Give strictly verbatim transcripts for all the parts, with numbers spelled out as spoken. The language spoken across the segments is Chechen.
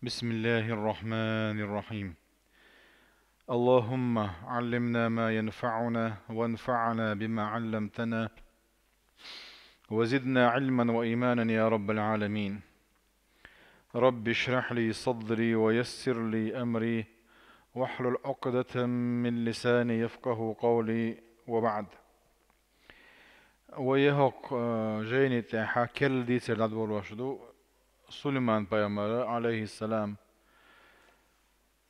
بسم الله الرحمن الرحيم. اللهم علمنا ما ينفعنا وانفعنا بما علمتنا وزدنا علما وإيمانا يا رب العالمين. رب اشرح لي صدري ويسر لي أمري واحلل عقدة من لساني يفقه قولي وبعد. Вай хӀокху, а, жайни тӀехь керла дийцар дӀадолош ду Сулайман пайхамар, алейхиссалам.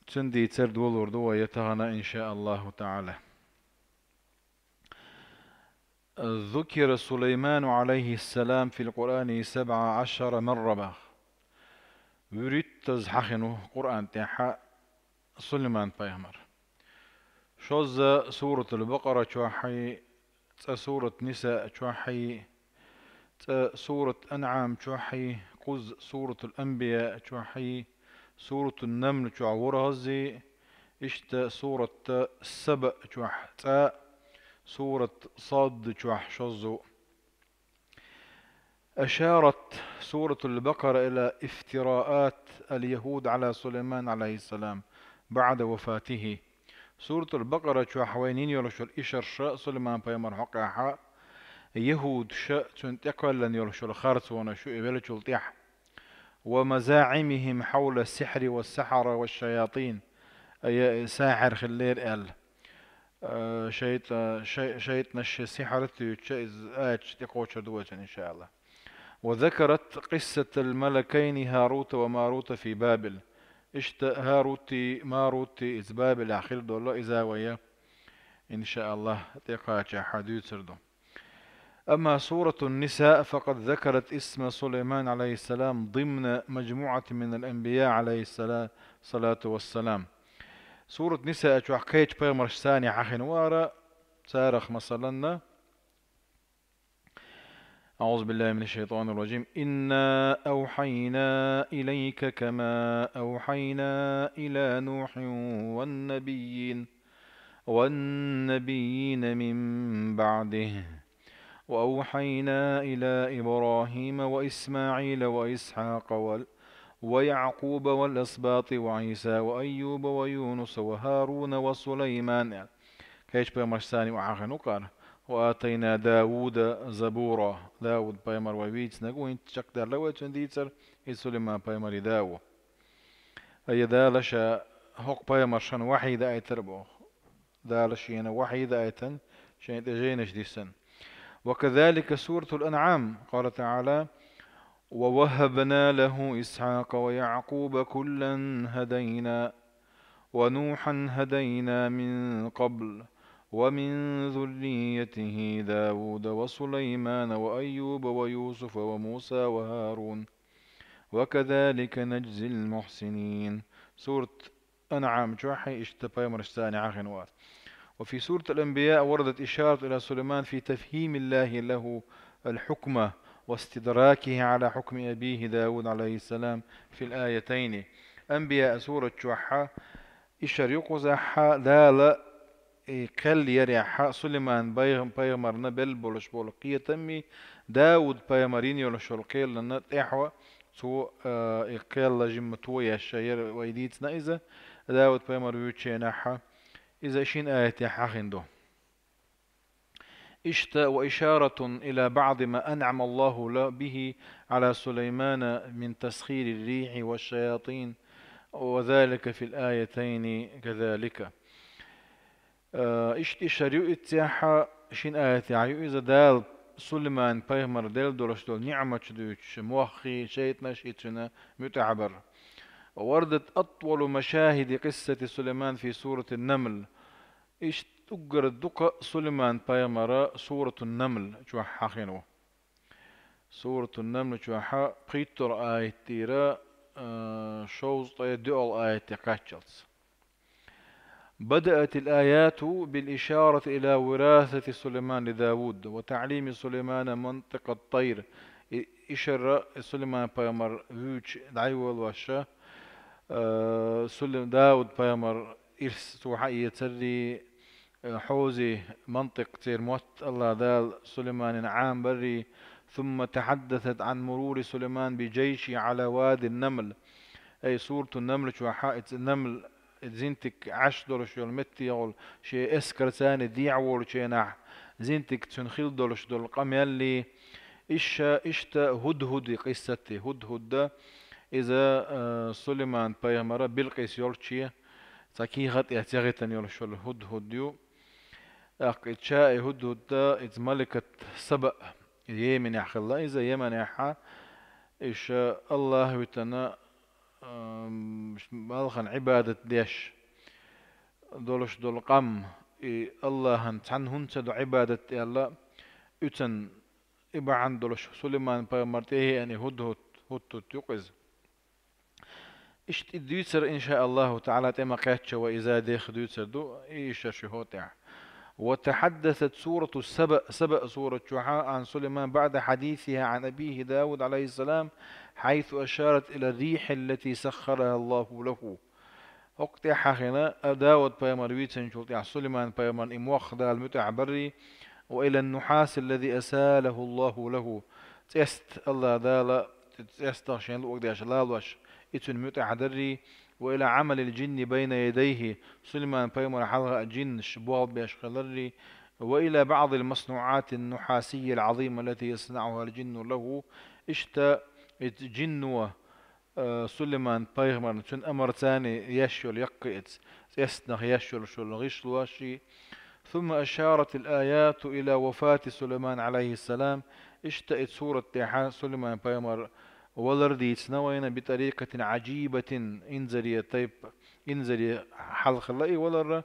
Цуьнан дийцар долор ду вай тахана, иншааллаху таала. ذكر سليمان عليه السلام في القرآن سبع عشر مرة бах. ВуьрхӀиттаза хьахийна ву Къуръан тӀехь Сулайман пайхамар. Шозза Суратул Бакъара чохьий, цкъа Сурат Ниса чохьий, цкъа Сурат Анъам чохьий, кхузза Суратул Анбия чохьий, Суратун Намл чохь ворхӀаззий, иштта Сурат Саба чохь цкъа, Сурат Сад чохь шозза ву. أشارت سورة البقرة إلى افتراءات اليهود على سليمان عليه السلام بعد وفاته. Суратул Бакъара чохь вайна йина йолуш йолу ишарша Сулайман пайхамар хьокъехьа, яхӀудаша цуьнан тӀекхоьллина йолуш йолу харцонаш ю и веллачул тӀаьхьа. ومزاعمهم حول السحر والسحرة والشياطين. Ая, сахьар хиллера аьлла. Э, шайтӀа-, шай-, шайтӀанаш шен сихьар туьйцуш, иза аяташ тӀекхочур ду вай цуьнан, иншаалла. وذكرت قصة الملكين هاروت وماروت في بابل. Иштта ХӀарутий, Марутий иза Бабилехь хилла долу, иза вай, иншаалла, тӀекхачахь дуьйцур ду. أما سورة النساء فقد ذكرت اسم سليمان عليه السلام ضمن مجموعة من الأنبياء عليه الصلاة والسلام. Сурат Ниса чохь кхечу пайхамаршца цхьаьна хьахийна вара, царах, масалан, أعوذ بالله من الشيطان الرجيم. إنا أوحينا إليك كما أوحينا إلى نوح والنبيين، والنبيين من بعده، وأوحينا إلى إبراهيم وإسماعيل وإسحاق وال-، ويعقوب والأسباط وعيسى وأيوب ويونس وهارون وسليمان. Кхечу пайхамаршца цхьаьна ву хьахийна ву кхара. وآتينا داود زبورا. Дауд пайхамар вай вийцинарг ву, хӀинца чекхдаьлла вай цуьнан дийцар, иза Сулайман пайхамаран да ву. Ая, Дала ша хӀокху пайхамаршна вахьий даийтира боху. Дала шена вахьий даийтина, шайна тӀе жайнаш диссина. وكذلك سورة الأنعام، قال تعالى: ووهبنا له إسحاق ويعقوب كلا هدينا، ونوحا هدينا من قبل، ومن ذريته داود وسليمان وأيوب ويوسف وموسى وهارون، وكذلك نجزي المحسنين. Сурат Анъам чохь иштта пайхамаршца цхьаьна хьахийна вара. وفي سورة الأنبياء وردت إشارة إلى سليمان في تفهيم الله له الحكمة واستدراكه على حكم أبيه داود عليه السلام في الآيتين. Анбияъ сурат чохь ишар ю кхузахь Дала и кхел ярехь Сулайман байгӀ-, пайхамарна белла болуш болу кхетамми, Дауд пайхамар йина йолуш йолу кхеланна тӀаьхьо цо, а, и кхел жимма тоеш яра, вай дийцина иза, Дауд пайхамар вуьйчу хенахь, иза шина аятехь хьахийна ду. Иштта, وإشارة إلى بعض ما أنعم الله له به على سليمان من تسخير الريح والشياطين، وذلك في الآيتين كذلك. Э, иштта ишар ю иццехь, шина аятехь ю иза, Дала Сулайман пайхамар делла долуш долу ниӀматаш дуьйцуш, моххий, шайтӀанаш и цуьнан муьтӀахь бара. وردت أطول مشاهد قصة سليمان في سورة النمل. Иштта уггар дукха Сулайман пайхамара Суратун Намл чохь хьахийна ву. Суратун Намл чохь пхийтталгӀа аят тӀера, а, шовзткъе доьалгӀа аят тӀе кхаччалц. بدأت الآيات بالإشارة إلى وراثة سليمان لداود وتعليم سليمان منطق الطير. И-, ишар Сулайман пайхамар вуьйчу дӀайолош, а, Сулай-, Дауд пайхамар ирс цо хьаэцаррий, а, хьозий, мантикъ, церан мотт АллахӀ Дала Сулайманна Ӏамабаррий, ثم تحدثت عن مرور سليمان بجيشه على وادي النمل. Ай, Суратун-Намл чохь а, иза намл, иза зинтик Ӏаш долуш йолу меттехула, шен эскарца дехьа волчу хенахь, зинтик цуьнан хила долуш долу къамелли, иша, иштта Худхуди къиссати. Худхуда, иза, э, Сулайман-пайхамара Билкъис йолчу цхьа кехат эцна яхийтина йолуш йолу Худхуд ю. ТӀаккха и чаи Худхуда, иза маликат Саба, Йеменехь хилла иза, Йеменехь а, иша Аллах витана, ам, балхана Ӏибадат деш долуш долу къам, и Аллахьан цхьанна хӀунда ца до Ӏибадат аьлла, уьцан и бахьана долуш Сулайман-пайхамар тӀе еана Худхуд, Худхуд ю-кх иза. Иштта и дуьйцар, иншааллаху таӀала, тӀе ма кхеччи вай иза деха дуьйцур ду, и иша ши хӀо тӀехь. وتحدثت سورة سبأ، Саба сурат чохь а, عن سليمان بعد حديثها عن أبيه داود عليه السلام، حيث أشارت إلى الريح التي سخرها الله له. ХӀокху тӀехь хьахийна, а, Дауд-пайхамар вийцинчул тӀаьхьа Сулайман-пайхамарна и мох Дала муьтӀахь барри, وإلى النحاس الذي أساله الله له. ЦӀест Аллах Дала, цӀестах шен луъург деш лалош, и цуьнан муьтӀахь дарри, وإلى عمل الجن بين يديه, Сулайман-пайхамар хьалха а жинаш болх беш хиларри, وإلى بعض المصنوعات النحاسية العظيمة التي يصنعها الجن له, иштта и жинно, э, Сулайман-пайхамарна, цуьнан амарца еш йолу яккхий, цӀестнах еш йолуш йолу гӀишлоши. ثم أشارت الآيات إلى وفاة سليمان عليه السلام. Иштта и сурат тӀехь а Сулайман-пайхамар валар дийцина вайна بطريقة عجيبة, инзаре тайпа, инзаре хьал хилла и валар,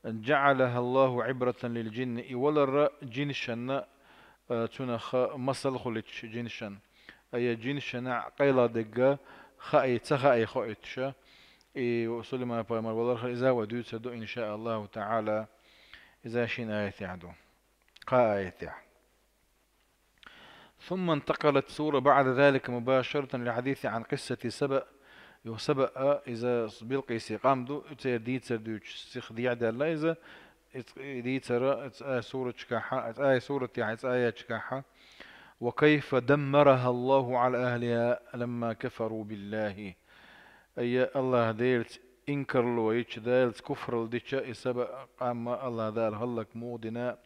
جعلها الله عبرة للجن, и валар жинашна, э, цунах масал хуьлуьйтуш жинашна. Ай, жинашна къайладегга хаий, ца хаий хоуьйтуш, и Сулайман-пайхамар валар хилар, иза вай дуьйцур ду, иншааллаху таӀала, иза шина аятехь ду. Кхаа аятехь. ثم انتقلت السورة بعد ذلك مباشرة للحديث عن قصة سبأ. Юха Саба а, иза Билкъиси къам ду, церан дийцар дуьйцуш сиха дехьадаьлла иза, иза дийцар, иза ай сурат чохь а, иза ай сурат тӀехь а, иза аят чохь а. وكيف دمرها الله على أهلها لما كفروا بالله. Ай, Аллах Делаца инкарло йича, Делаца куфралла дича, и Саба къам а Аллах Дала хӀаллак муха дина.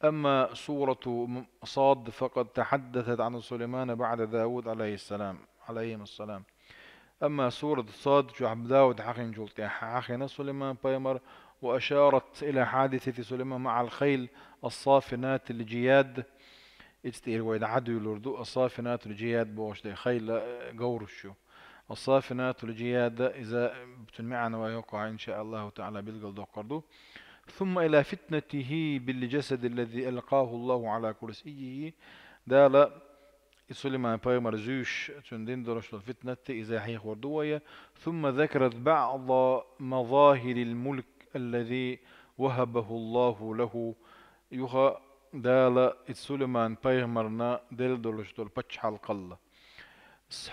أما سورة صاد فقد تحدثت عن سليمان بعد داود عليه السلام، عليهما السلام. Амма сурат Сад чохь Дауд хьахинчул тӀаьхьа хьахийна Сулайман-пайхамар, وأشارت إلى حادثة سليمان مع الخيل الصافنات الجياد. Иза тӀера вай дӀадуьйлур ду, الصافنات الجياد бохуш дерг хайла, э, говраш ю. الصافنات الجياد, иза, э, цуьнан маьӀна вай хӀокху, иншааллаху таӀала, билгалдоккхур ду. ثم إلى فتنته بالجسد الذي ألقاه الله على كرسيه. Дала и Сулайман-пайхамар зуьйш, цуьнан дина долуш долу фитнатти иза хьехор ду вай. ثم ذكرت بعض مظاهر الملك الذي وهبه الله له. Юха Дала и Сулайман-пайхамарна делла долуш долу пачхьалкхалла.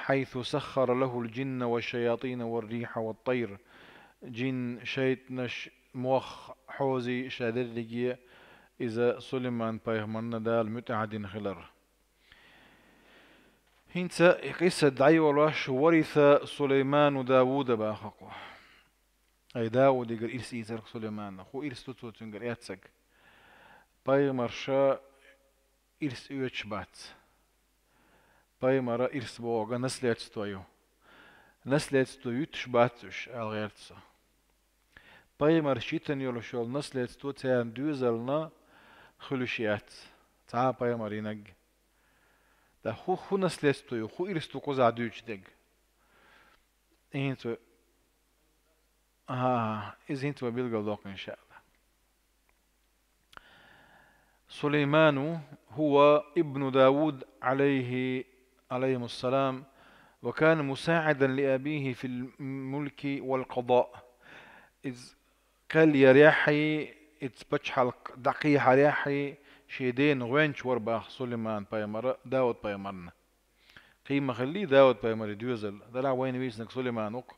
حيث سخر له الجن والشياطين والريح والطير. Жин, шайтӀанаш, мох, хьозий, ша дерриге иза Сулайман-пайхамарна Дала муьтӀахь дина хилар. ХӀинца и къиссат дӀайолош, ورث سليمان داود боху-кх. Ай, Даудигара ирс ийцира-кх Сулаймана. ХӀун ирс ду цо цуьнгара эцнарг? Пайхамарша ирс оьцуш бац. Пайхамара ирс бохург наследство ю. Наследство юьтуш бац уьш, аьлла гӀерта со. Пайхамарша йитина йолуш йолу наследство церан доьзална хуьлуш яц. Цхьа а пайхамар йинарг. Ткъа хӀун, хӀун наследство ю, хӀун ирс ду кхузахь дуьйцуш дерг? ХӀинца вай, ага, иза хӀинца вай билгалдоккху, иншаалла. سليمان هو ابن داود عليه، عليهم السلام، وكان مساعدا لأبيه في الملك والقضاء. Иза кхел ярехь а, иза пачхьалкх дӀакхехьарехь а, шен дена гӀоьнча вара боху Сулайман-пайхамар Дауд-пайхамарна. Кхин ма хиллий Дауд-пайхамаран доьзал, делахь вайна вийцинарг Сулайман ву-кх.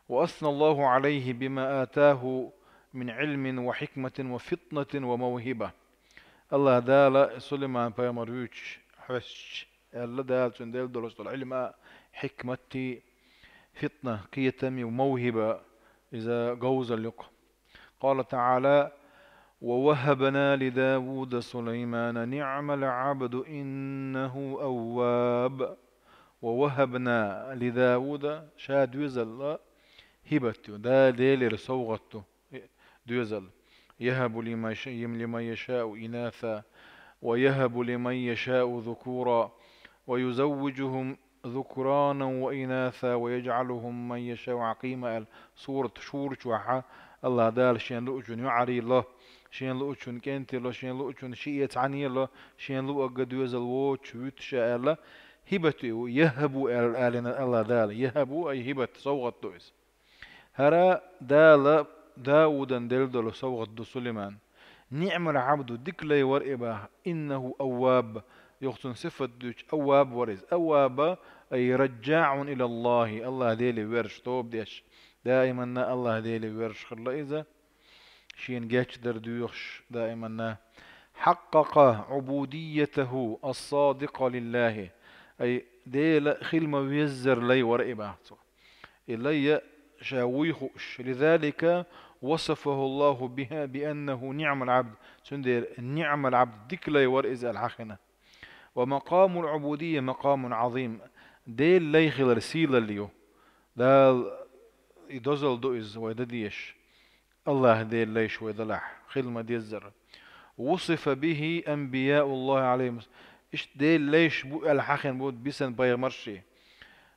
وأثنى الله عليه بما آتاه من علم وحكمة وفطنة وموهبة. Аллах Дала Сулайман-пайхамар вуьйцуш хьоьстуш, аьлла, Дала цуьнан делла долуш долу Ӏилма, хьикматти, фитна, кхетам ю, мавхӀиба, иза говзал ю-кх. قال تعالى: ووهبنا لداود سليمان نعم العبد إنه أواب. ووهبنا لداود, ша доьзал а хӀибат ю, Дала Делера совгӀат ду доьзал. يهب لمن يش-, لمن يشاء إناثا ويهب لمن يشاء ذكورا ويزوجهم ذكرانا وإناثا ويجعل من يشاء عقيما аьлла сурат Шура чохь а АллахӀ Дала Шен луучун йоӀарий ло, Шен луучун кӀентий ло, Шен луучун шиъ е цхьаний ло, Шен луъург доьзал воцуш вуьту Ша аьлла, хӀибат ю, яхӀабу аьлла, алийна АллахӀ Дала. ЯхӀабу, ай хӀибат, совгӀат ду иза. ХӀара Дала Даудан делла долу совгӀат ду Сулайман. نعم العبد, дика лай вара и боху, إنه أواب, юха цуьнан сифат дуьйцу, авваб вара иза. Авваб, أي رجاع إلى الله, АллахӀ Деле верш, тоба деш, даиманна АллахӀ Деле верш хилла иза, Шена гечдар доьхуш даиманна. حقق عبوديته الصادقة لله, ай Дела хила ма-веззара лай вара и боху цо. И лай а ша вуй хууш. لذلك وصفه الله بها بأنه نعم العبد. Цундела نعم العبد, дика лай вара иза аьлла хьахийна. ومقام العبودية مقام عظيم. Делан лай хилар сийлалла ю. Дала и дозалла ду иза вай дан дезаш. АллахӀ Делан лайш вай далахь, хила ма-деззара. وصف به أنبياء الله عليهم. Иштта Делан лайш бу аьлла хьахийна бу бисан пайхамарший.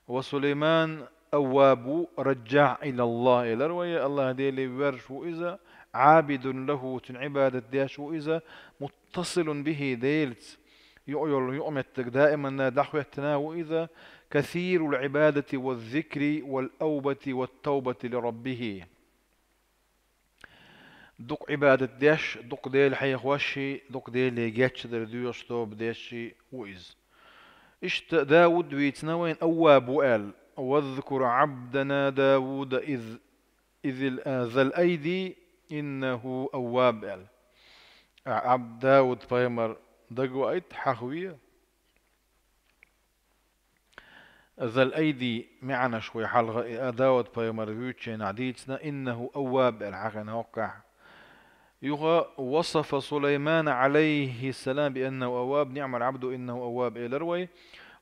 وسليمان أواب رجاع إلى الله, элира вай, АллахӀ Деле верш ву иза, عابد له, Цуьнан Ӏибадат деш ву иза, متصل به, Делаца юкъа йолу юкъаметтиг даиманна дӀахӀоьттина ву иза, كثير العبادة والذكر والأوبة والتوبة لربه. Дукха Ӏибадат деш, дукха Дела хьехош, дукха Деле гечдар доьхуш, тоба деш ву иза. Иштта Дауд вийцина вайна авваб ву аьлла: واذكر عبدنا داود إذ, إذ, ذا الأيد إنه أواب аьлла. Ахь Ӏабд-, Дауд пайхамар дагаваийта, хьахаве. ذا الأيد маьӀнаш вай хьалха и Дауд пайхамар вуьйцучу хенахь дийцина, إنه أواب аьлла хьахийна хӀокхахь. Юха وصف سليمان عليه السلام بأنه أواب، نعم العبد إنه أواب элира вай.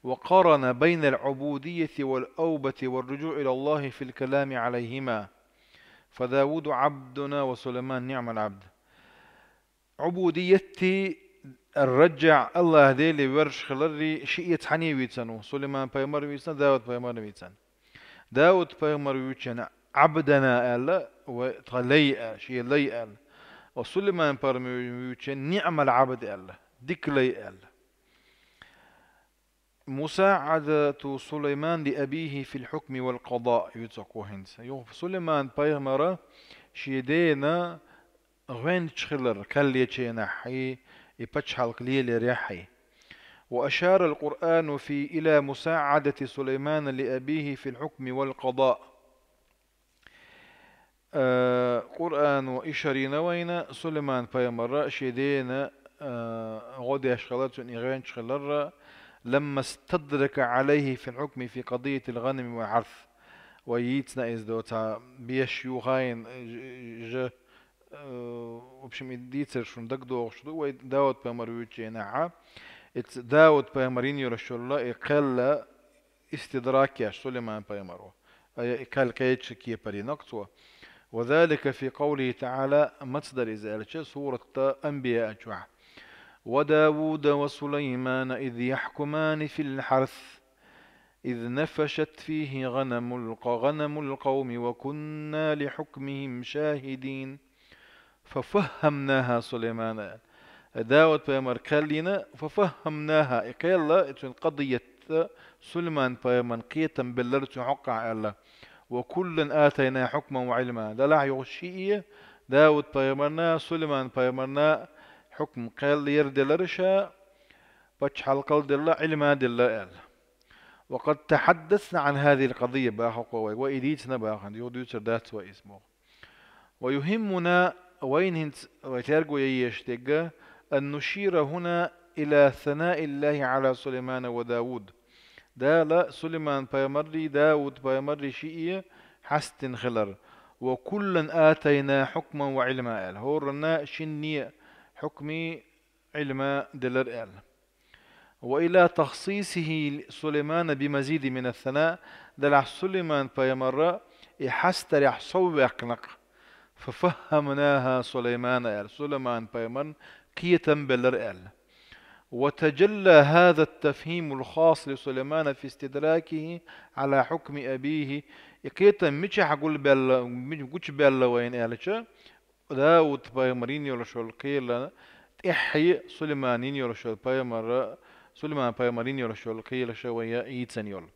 وقرن بين العبودية والأوبة والرجوع إلى الله في الكلام عليهما. فداود عبدنا وسليمان نعم العبد. Ӏубудиятти, ар-раджаӀ, АллахӀ Деле верш хиларри шиъ е цхьаьна вийцина ву. Сулайман пайхамар вийцина, Дауд пайхамар вийцина. Дауд пайхамар вуьйцучу хенахь Ӏабдана аьлла, вай тхан лай аьлла, шен лай аьлла. Ва Сулайман пайхамар вуьйцучу хенахь ниӀмал Ӏабд аьлла, дика лай аьлла. مصاعدة سليمان لأبيه في الحكم والقضاء ю цо кху хӀинца. Юха Сулайман пайхамара шен дена гӀоьнча хилар кхел ечу хенахь, и пачхьалкх лелорехь. وأشار القرآن في، إلى مساعدة سليمان لأبيه في الحكم والقضاء. Э, Къуръано ишар йина вайна Сулайман пайхамара шен дена, э, гӀо деш хилар, цуьнан и гӀоьнча хиларра, لما استدرك عليه في الحكم في قضية الغنم والحرث. Вай йийцина иза доцахь, беш юхайна, ж-, ж-, э, в общем, и дийцар шуна дагадогӀуш ду, вай Дауд пайхамар вуьйцучу хенахь, эцца Дауд пайхамар йина йолуш йолу и кхел истидрак еш Сулайман пайхамаро. Ай, и кхел кхечу кепара йина-кх цо. وذلك في قوله تعالى, маца дара иза аьлча, сурат Анбияъ чохь: وداود وسليمان إذ يحكمان في الحرث إذ نفشت فيه غنم الق-، غنم القوم وكنا لحكمهم شاهدين. ففهمناها سليمان. Дауд пайхамар кхел йина, ففهمناها, и кхел, и цуьнан къадият Сулайман пайхамарна кхетам беллара цуьнан хьокъехь аьлла. وكلا آتينا حكما وعلما. Делахь юха шиъ а, Дауд пайхамарна, Сулайман пайхамарна хьукм, кхел яр делара ша, пачхьалкхал делла, Ӏилма делла аьлла. وقد تحدثنا عن هذه القضية, боху-кх вай, вай и дийцина боху, юха дуьйцур дац вай иза боху. ويهمنا, вайна хӀинца вай терго ян езаш дерг, أن نشير هنا إلى ثناء الله على سليمان وداود. Дала Сулайман пайхамаррий, Дауд пайхамаррий шиъ хьастина хилар. «وكلا آتينا حكما وعلما», аьлла. ХӀоранна шинне хьукми, Ӏилма делар аьлла. «وإلى تخصيصه سليمان بمزيد من الثناء», делахь Сулайман пайхамара и хьастарехь сов ваьккхинакх. «ففهمناها سليمان», аьлла, Сулайман пайхамарна кхетам белар аьлла. «وتجلى هذا التفهيم الخاص لسليمان في استدراكه على حكم أبيه». И кхетам мичахь гулбаьлла, ми-, гучубаьлла вайна аьлча, Дауд пайхамар йина йолуш йолу кхелан тӀаьхье Сулайман йина йолуш йолу пайхамар, Сулайман пайхамар йина йолуш йолу кхелаша вай йийцина йолу.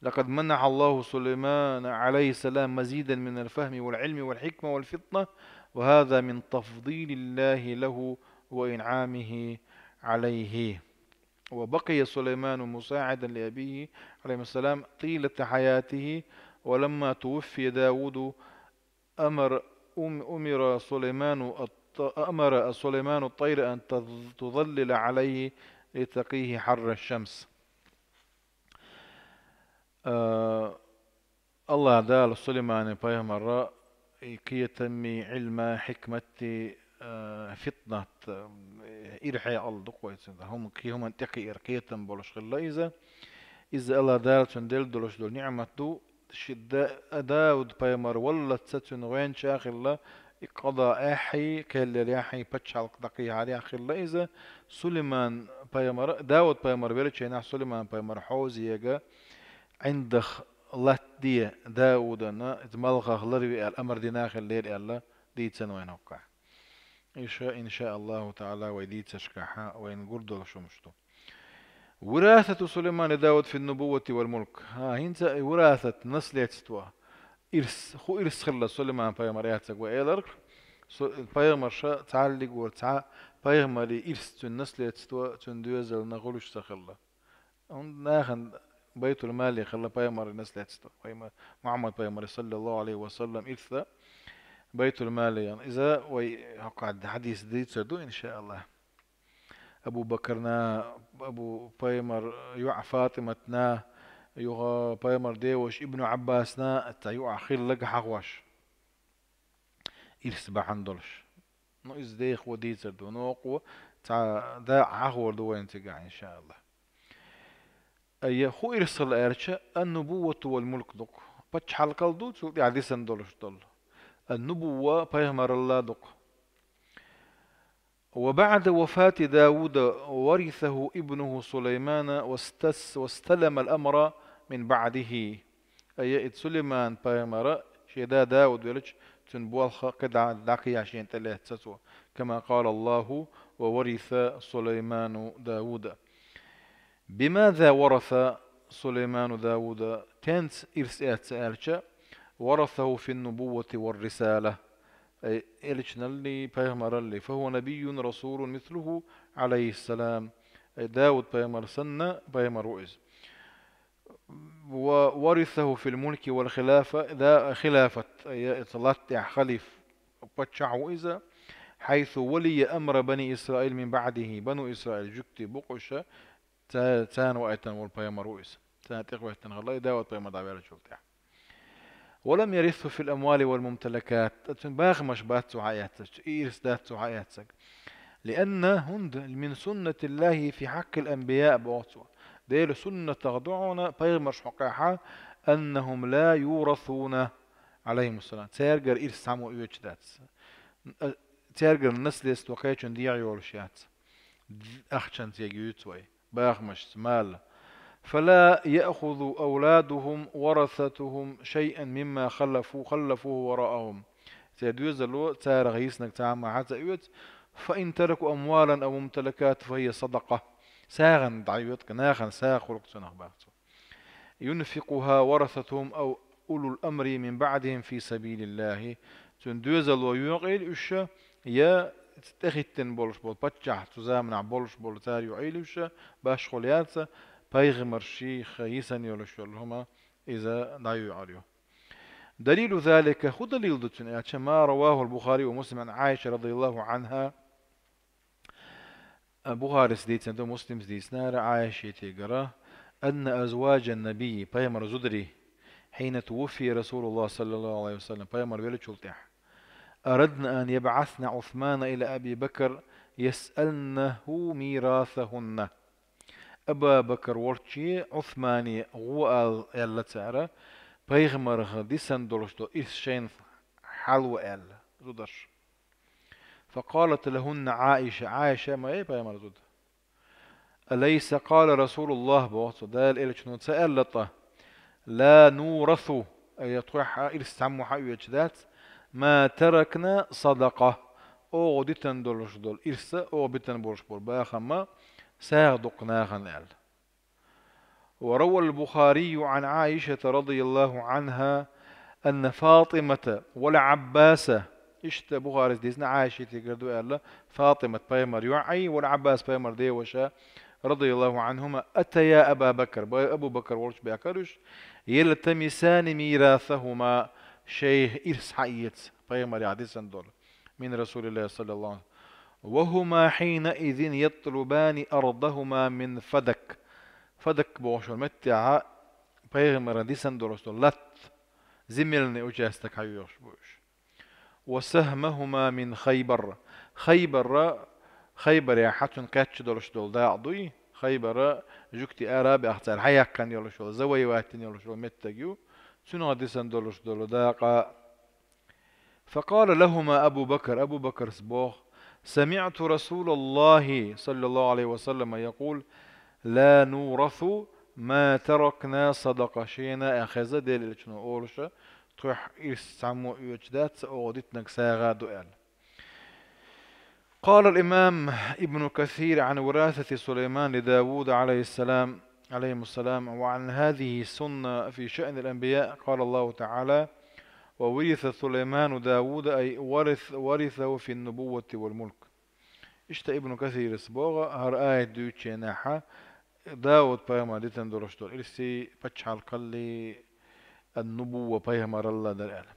«لقد منح الله سليمان عليه السلام مزيدا من الفهم والعلم والحكمة والفطنة، وهذا من تفضيل الله له وإنعامه عليه. وبقي سليمان مساعدا لأبيه عليه السلام طيلة حياته، ولما توفي داود أمر، أم-، أمر سليمان الط-، أمر سليمان الطير أن تظ-، تظلل عليه لتقيه حر الشمس». Э, Аллах Дала Сулайман пайхамарра и кхетамми, Ӏилма, хьикматти, э, фитнат, э, ирхье алла ду-кх вай цуьнга. ХӀума, кхи-, хӀуманна тӀекхиар кхетам болуш хилла иза. Иза Аллах Дала цуьнан делла долуш долу ниъмат ду. Ши Да-, Дауд пайхамар валлалц цуьнан гӀоьнча а хилла, и къада аьхьий, кхел яр яхьий, пачхьалкх дӀакхехьарехь хилла иза. Сулайман пайхамар, Дауд пайхамар веллачу хенахь Сулайман пайхамар хьозега, ӀиндагӀ латтаде Даудана, иза малхах ларве аьлла, амар дина хилла лера аьлла, дийцина вайна хӀокхахь. Иша, ин шаа Аллаху таӀала, вай дийцаршкахь вайна гур долуш хӀумаш ду. «وراثة سليمان لداود في النبوة والملك». ХӀа, хӀинца и вирасат, наследство, ирс, хӀун ирс хилла Сулайман пайхамар яцаг вай эларх, Су-, пайхамарша цхьаллиг вара, цхьа пайхамарийн ирс, цуьнан наследство, цуьнан доьзална хуьлуш ца хилла. ХӀунда нахана Байтул-Мали хилла пайхамарийн наследство. Пайхамар-, Мухьаммад пайхамаран, саллаллаху Ӏалайхи ва саллам, ирс Байтул-Мали ян. Иза вай хӀокху хьадис дийцар ду, ин шаа Аллах. Абу Бакарна, Абу пайхамар йоӀ Фатиматна, юха пайхамар деваша Ибну Ӏаббасна, цхьа йоӀ хилларг хьахош. Ирс бахьана долуш. Ну, иза дехо дийцар ду, нокъо цхьа дакъа хьахор ду вайна цигахь, ин шаа Аллах. Айя, хӀун ирс хилла аьлча, ан-нубуввату вал мулк ду-кх. Пачхьалкхал ду, цул тӀаьхьа дисина долуш долу. Ан-нубувва пайхамаралла ду-кх. وبعد وفاة داود ورثه ابنه سليمان واستس-، واستلم الأمر من بعده. Айя, и Сулайман пайхамара шен да Дауд велча, цуьнан болх кхидӀа дӀакхехьа шена тӀе лаьцна цо. كما قال الله: «وورث سليمان داود». بماذا ورث سليمان داود؟ Тенца ирс эцна аьлча, ورثه في النبوة والرسالة. Ай, элчаналлий, пайхамараллий. فهو نبي رسول مثله عليه السلام. Ай, Дауд пайхамар санна, пайхамар ву иза. وورثه في الملك والخلافة، да-, хилафат, ай, иза латта тӀехь халиф, паччахь ву иза. حيث ولي أمر بني إسرائيل من بعده. Бану Исраил жуьгтий букъуша, ца-, царна ваийтина волу пайхамар ву иза. Царна тӀехӀоьттина хилла и Дауд пайхамар дӀаваьллачул тӀаьхьа. ولم يرثه في الأموال والممتلكات. Цуьнан бахамаш бац цо хьаэцнарг, и ирс дац цо хьаэцнарг. لأن, хӀунда, من سنة الله في حق الأنبياء боху цо. Делан суннатах ду хьуна пайхамарш хьокъехь, أنهم لا يورثون عليهم السلام. Цаьргара ирс цхьаммо оьцуш дац. Цаьргара наследство кхечун дехьа йолуш яц. Ахчанца яга юьйцу вай, бахамашца, мала. فلا يأخذ أولادهم ورثتهم شيئا مما خلفوا، خلفوه وراءهم. Церан доьзало царах йиснарг цхьамма хьа ца оьцу. فإن تركوا أموالا أو ممتلكات فهي صدقة. СагӀа дӀайоьду-кх, нахана сагӀа хуьлу-кх цунах, боху цо. ينفقها ورثتهم أو أولو الأمر من بعدهم في سبيل الله. Цуьнан доьзало йоькъийла уьш, я тӀехӀиттина болуш болу паччахь, цу заманахь болуш болу цара йоӀийла уьш, башхо яц, пайхамаршиха йисина йолуш йолу хӀума иза дӀайоьӀур ю. دليل ذلك, хӀун далил ду цуьнан аьлча, ما رواه البخاري ومسلم عن عائشة رضي الله عنها. Бухарис дийцина ду, Муслимс дийцинара Ӏайшатигара, أن أزواج النبي, пайхамара зударий, حين توفي رسول الله صلى الله عليه وسلم, пайхамар велачул тӀехьа, أردن أن يبعثن عثمان إلى أبي بكر يسألنه ميراثهن. Абу Бакр волче Ӏусмане гӀо ала аьлла цара, пайхамарах дисина долуш долу ирс шайна хьалаво аьлла, зударша. فقالت لهن عائشة, Ӏайша ма яй пайхамара зуда. أليس قال رسول الله, боху цо, Дала элчано ца аьлла тӀаккха: لا نورث, ай, тхойх ирс цхьаммо хьаоьцуш дац, ما تركن صدقة, оха дитина долуш долу ирс, оха битина болуш болу бахам сагӀа ду-кх нахана аьлла. وروى البخاري عن عائشة رضي الله عنها أن فاطمة والعباس, иштта Бухарис дийцина, Ӏайшатигара ду аьлла, Фатимат пайхамар йоӀ а, вал Ӏаббас пайхамар деваша, رضي الله عنهما, أتيا أبا بكر, Ба-, Абу Бакр волчу баьхкира уьш, يلتمسان ميراثهما, шайн ирс хьаэца, пайхамарах дисина долу, من رسول الله صلى الله عليه وسلم, وهما حينئذ يطلبان أرضهما من فدك. Фадак бохуш йолу меттехь пайхамарна дисина долуш долу латта, земельный участок хьайоьхуш бу уьш. وسهمهما من خيبر. Хайбара, Хайбарехь цуьнан кхаьчна долуш долу дакъа дуй, Хайбара жуьгтий ара а баьхна цара хьаяьккхина йолуш йолу, завоевать йина йолуш йолу меттиг ю, цуьнан дисина долуш долу дакъа. فقال لهما أبو بكر, Абу Бакрас боху: سمعت رسول الله صلى الله عليه وسلم يقول: لا نورث ما تركنا صدقة. Шена а хеза Делан элчано олуш, тхойх ирс цхьаммо оьцуш дац, оха дитинарг сагӀа ду аьлла. قال الإمام ابن كثير عن وراثة سليمان لداود عليه السلام، عليهم السلام: وعن هذه السنة في شأن الأنبياء، قال الله تعالى: وورث سليمان داود، أي ورث، ورثه في النبوة والملك. Иштта Ибн Касирас боху, хӀара аят дуьйцучу хенахь, Дауд пайхамар дитина долуш долу ирс пачхьалкхаллий, ан-нубувва, пайхамаралла дара аьлла.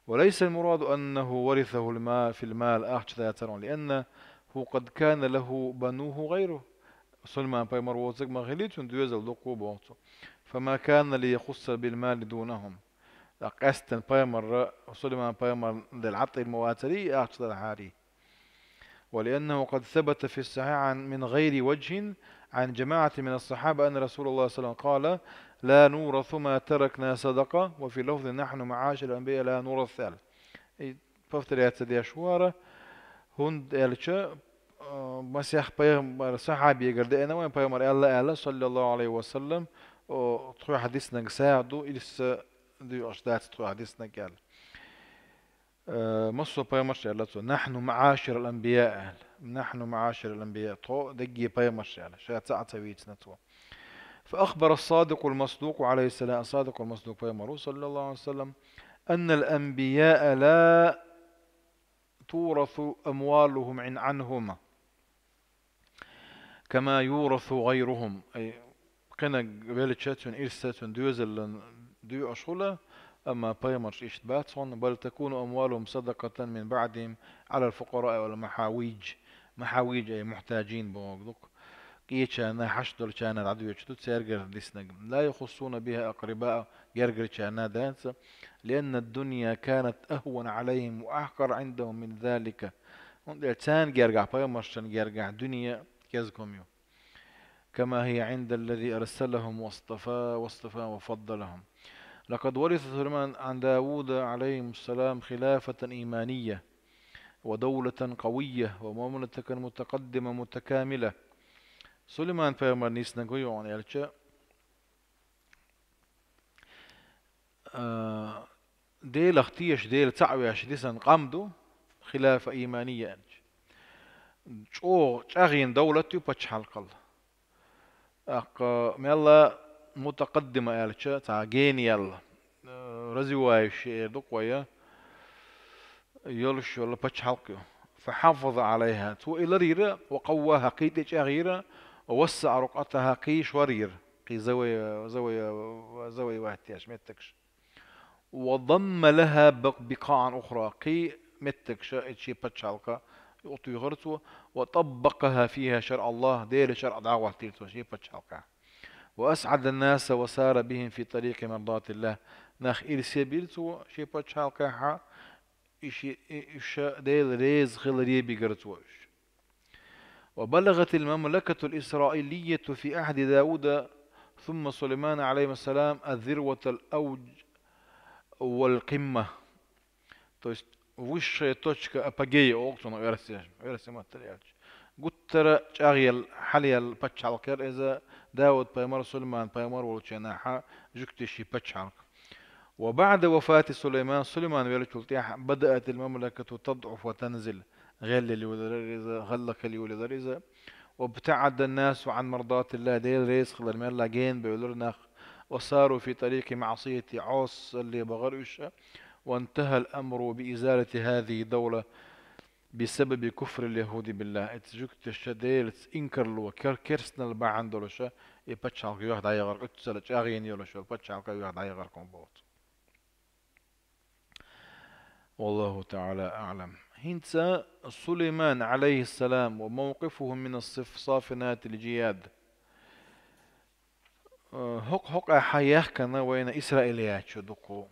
وليس المراد أنه ورثه الما-، في المال, ахча дацара, لأنه قد كان له بنوه غيره. Сулайман пайхамар воцург ма хилли, цуьнан доьзал дукха боху цо. فما كان ليخص بالمال دونهم. Ткъа къаьсттина пайхамар, Сулайман пайхамар делла Ӏаттар ма вацарий, ахча делла хьарий. ولأنه قد ثبت في الصحيح عن، من غير وجه، عن جماعة من الصحابة أن رسول الله صلى الله عليه وسلم قال: لا نورث ما تركنا صدقة، وفي لفظ: نحن معاشر الأنبياء لا نورث аьлла. И повторяться деш вара, хӀунда аьлча, а, масех пайхамар, сахьабигара деана вайн пайхамар аьлла, аьлла, صلى الله عليه وسلم, о, тхойх дисинарг сагӀа ду, ирс доьхуш дац тхойх дисинарг аьлла. Э, массо а пайхамарш аьлла цо: نحن معاشر الأنبياء аьлла. نحن معاشر الأنبياء. Тхо дерриге пайхамарш аьлла. Ша цхьа а ца вийцина цо. فأخبر الصادق المصدوق عليه السلام, الصادق المصدوق пайхамар ву, صلى الله عليه وسلم, أن الأنبياء لا تورث أموالهم عن-، عنهم. كما يورث غيرهم. Ай, кхинаг велча, цуьнан ирс, цуьнан доьзалан доьхуш хуьлу, амма пайхамарш иштта бац хьуна, بل تكون أموالهم صدقة من بعدهم على الفقراء والمحاويج. Махьавиж, ай, мухьтажин бохург ду-кх. Кхечарна, хьашт долчарна дӀадоьдуш ду, цаьргара дисинарг. لا يخصون بها أقرباء, гергарчарна дац, لأن الدنيا كانت أهون عليهم وأحقر عندهم من ذلك. ХӀунда аьлча царна гергахь, пайхамаршна гергахь дуьне кӀезиг хӀума ю. كما هي عند الذي أرسلهم واصطفى، واصطفى وفضلهم. لقد ورث سليمان عن داود عليهم السلام خلافة إيمانية ودولة قوية ومملكة متقدمة متكاملة. Сулайман пайхамарна дисинарг хӀун ю аьлча, а, Делах тешаш, Дела цхьаъ веш дисина къам ду, хилафа имания аьлча. ЧӀогӀа чӀагӀйина довлат ю пачхьалкхал. ТӀаккха мелла мутакъаддима аьлча, цхьа гениял, э, развивающий эр ду-кх вай, йолуш йолу пачхьалкх ю. فحافظ عليها, цо и ларйира, وقواها, кхин тӀе чӀагӀйира, ووسع رقعتها, кхин шорйира, кхин завоевать, завоевать деш меттигаш. وضم لها بق-، بقاعا أخرى, кхин меттигаш, и шен пачхьалкха юкъатуьйхира цо, وطبقها فيها شرع الله, Делан шарӀ дӀахӀоттийра цо шен пачхьалкхехь. وأسعد الناس وسار بهم في طريق مرضاة الله. Нах ирсе бира цо шен паччахьалкхехь, и ши-, и, уьш Дела реза хиларе бигара цо уьш. وبلغت المملكة الإسرائيلية في عهد داود ثم سليمان عليهما السلام الذروة الأوج والقمة. То есть высшая точка апогея олу цунах оьрсийн, оьрсийн маттахь аьлча. Гуттара а чӀагӀъелла, хьалаелла паччахьалкх яра иза, Дауд-пайхамар, Сулайман-пайхамар волчу хенахь жуьгтийн паччахьалкх. وبعد وفاة سليمان, Сулайман веллачул тӀаьхьа, بدأت المملكة تضعف وتنزل. ГӀелъелла йолаелира иза, гӀаллакхилла йолаелира иза. وابتعد الناس عن مرضاة الله, Дела реза хилар мелла генабевлира нах. وساروا في طريق المعصية, Ӏосалле бахара уьш. وانتهى الأمر بإزالة هذه الدولة بسبب كفر اليهود بالله. Эцу жуьгташа Делаца инкарло, кер-, керстанал бахьана долуша и паччахьалкх юьхь дӀаяхарх, уьццала чӀагӀйина йолуш йолу паччахьалкх юьхь дӀаяхарх боху. والله تعالى أعلم. ХӀинца Сулайман, عليه السلام, وموقفه من الصف-, الصافنات الجياد. Э, хӀокху хьокъехь яхкана вайна Исраилиячо дукха.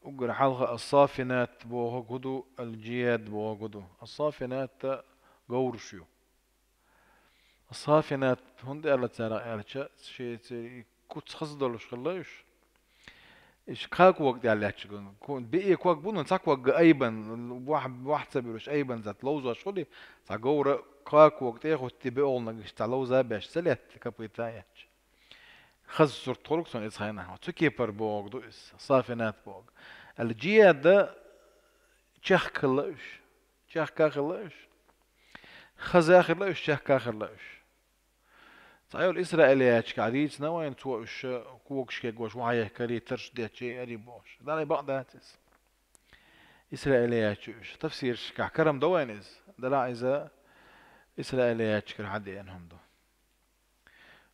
Уггар хьалха ас-сафинат бохург хӀун ду, ал-джияд бохург хӀун ду? Ас-сафинат говраш ю. Ас-сафинат хӀунда аьлла цара аьлча, шеца куц хаза долуш хилла уьш. Уьш кхаа кога тӀехь лаьтташ ду. Ку-, биъе ког бу, но цхьа ког айбан, вахь-, вахь ца буьлуш айбан затта ловзош хуьлий, цхьа говра кхаа кога тӀе а хӀуттий, беолнагаш цхьа ловза а беш, ца летта, копыта а етташ. Хаза сурт хуьлу-кх цунна иза хенахь. Цу кепара бохург ду иза, сафинат бохург. Ал-джияд чехка хилла уьш. Чехка хилла уьш. Хаза хилла уьш, чехка хилла уьш. Цхьайолу исраилиячкахь дийцина вайна, цо уьш когаш кегош вахьа яхкарий, тарш детташ яарий бохуш. Далла бакъ дац иза. Исраилиячо уьш. Тафсирашкахь карам до вайна иза. Далла иза исраилиячкара хьадеана хӀума ду.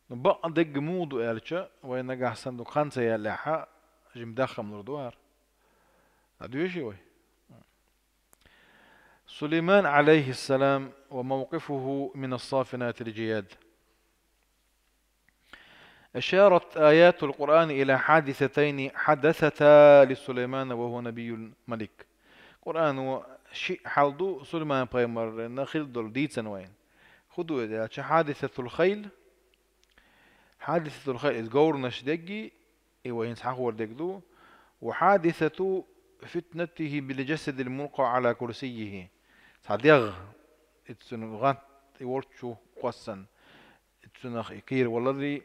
Ну, бакъдерг муха ду аьлча, вай нагахь санна дукха хан ца яьллехь, жима даххам лур ду хӀара. ДӀадоьший вай? سليمان عليه السلام وموقفه من الصافنات الجياد. أشارت آيات القرآن إلى حادثتين حدثتا لسليمان وهو نبي ملك. Къуръано шиъ хьал ду Сулайман-пайхамарна хилла долу дийцина вайна. ХӀун ду иза аьлча, حادثة الخيل, حادثة الخيل, иза говранаш дерг, и вай хӀинца хьахор дерг ду, وحادثة فتنته بالجسد الملقى على كرسيه. Цхьа дегӀ, и цуьнан гӀант, и волчу кхоссана, и цунах и кхераваларий,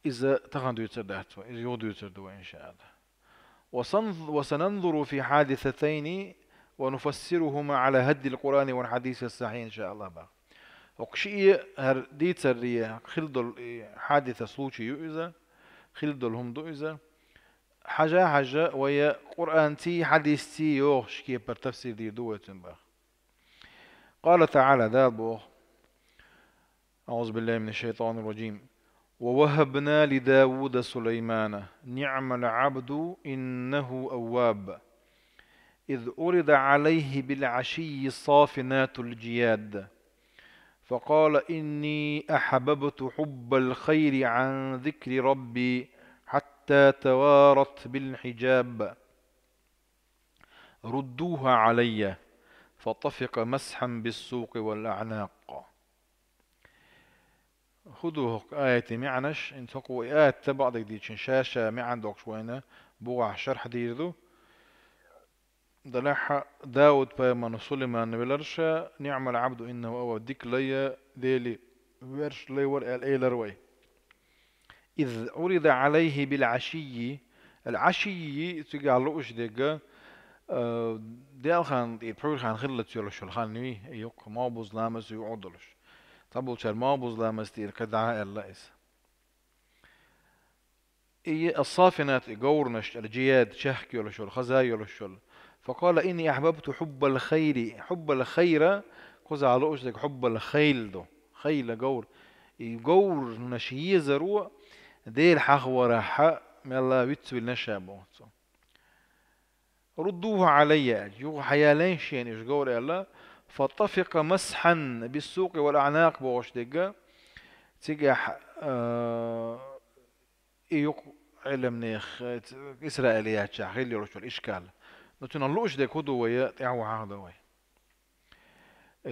иза тахана дуьйцур дац вай, иза юха дуьйцур ду вай, иншаалла. وسن-، وسننظر في حادثتين ونفسرهما على هدي القرآن والحديث الصحيح إن شاء الله, бах. ХӀокху шиъ, хӀара дийцаре хилла долу и хьадиса, случай ю иза, хилла долу хӀума ду иза. Хьажа-хьажа вай Къуръанций, хьадисций йогӀучу кепара тафсир дийр ду вай цуьнан, бах. قال تعالى, Дала боху: أعوذ بالله من الشيطان الرجيم. ووهبنا لداود سليمان نعم العبد إنه أواب. إذ عرض عليه بالعشي الصافنات الجياد. فقال إني أحببت حب الخير عن ذكر ربي حتى توارت بالحجاب. ردوها علي فطفق مسحا بالسوق والأعناق. ХӀун ду хӀокху аятан маьӀнаш? ХӀинца хӀокху и аят бакъдерг дийцича, ша-ша маьӀна дохкуш вайна бухахь шархь дийр ду. Делахь Дауд-пайхамарна, Сулайманна велира ша, نعم العبد إنه أواب, дика лай, Деле ваьрша лай вара аьлла элира вай. إذ عرض عليه بالعشي, ал-Ӏашийи, цигахь лууш дерг, а, делхан тӀера пхьуьйрхан хиллалц йолуш йолу хан юй, и юккъе малхбуза ламаз юкъа долуш. Цхьаболчара малхбуза ламаз тӀера кхин дӀа а аьлла иза. И ас-сафинат, и говранаш, ал-джияд, чехка йолуш йолу, хаза йолуш йолу. فقال إني أحببت حب الخير, حب الخير, кхузахь лууш дерг حب الخيل ду. Хейла говр. И говранаш езаро Дела хьахаварехь мелла вицвелла ша боху цо. ردوها علي, юха хьаялайна шена уьш говр аьлла, فطفق مسحا بالسوق والأعناق бохуш дерг, Цигахь, а, и юкъ Ӏилманех, э, ц-, исраилиятчехь хилла йолуш йолу ишкал. Ну, цунах лууш дерг хӀун ду вай, тӀаьхьа вахьа ду вай.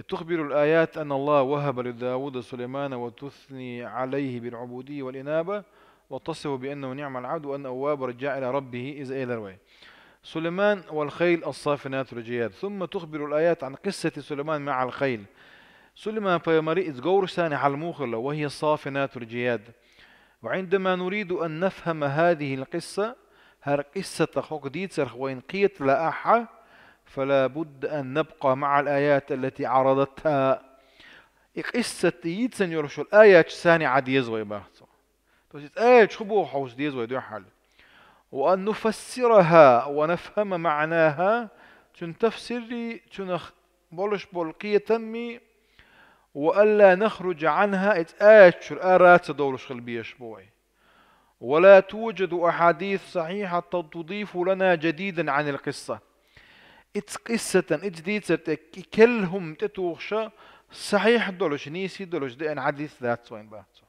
تخبر الآيات أن الله وهب لداود سليمان وتثني عليه بالعبودية والإنابة وتصفه بأنه نعم العبد وأنه أواب رجاع إلى ربه, иза элира вай. سليمان والخيل الصافنات الجياد. ثم تخبر الآيات عن قصة سليمان مع الخيل. Сулайман пайхамаран иза говраш санна хьал муха хилла, وهي الصافنات الجياد. وعندما نريد أن نفهم هذه القصة, хӀара къиссатах хӀокху дийцарх вайна кхета лаахь, فلا بد أن نبقى مع الآيات التي عرضتها. И къиссат йийцина йолуш йолу аяташ санна Ӏа деза вай, боху цо. То есть иза аяташ хӀун боху хьовса деза вай дуьххьал. وأن نفسرها ونفهم معناها, цуьнан тафсиррий, цуьнах болуш болу кхетаммий, وألا نخرج عنها, иза аяташ чуьра ара ца довлуш хила безаш бу вай. ولا توجد أحاديث صحيحة تضيف لنا جديدا عن القصة. Иза къиссатан, иза дийцар тӀе и керла хӀума тӀетухуша, сахьихь долуш, нийса долуш деана хьадис дац вайн, боху цо.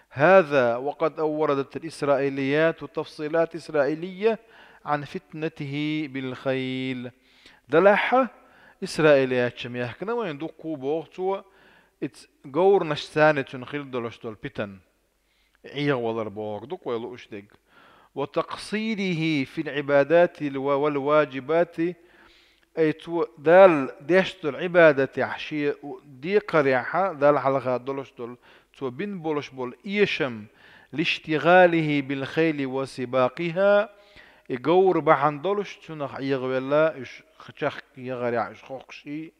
هذا وقد وردت الإسرائيليات وتفصيلات إسرائيلية عن فتنته بالخيل. Делахь а, исраилиятча мехкана вайн дуккху, боху цо, иза говрнаш санна цуьнан хилла долуш долу питан, ӀегӀавалар бохург ду-кх вай лууш дерг. وتقصيره في العبادات والواجبات, ай цо Далла деш долу Ӏибадатехь, шен декхарехь, Далла хьалха долуш долу, цо бина болуш болу эшам, لاشتغاله بالخيل وسباقها, и говр бахьана долуш, цунах ӀегӀавелла, уьш чехка яхарехь уьш хохкуш и,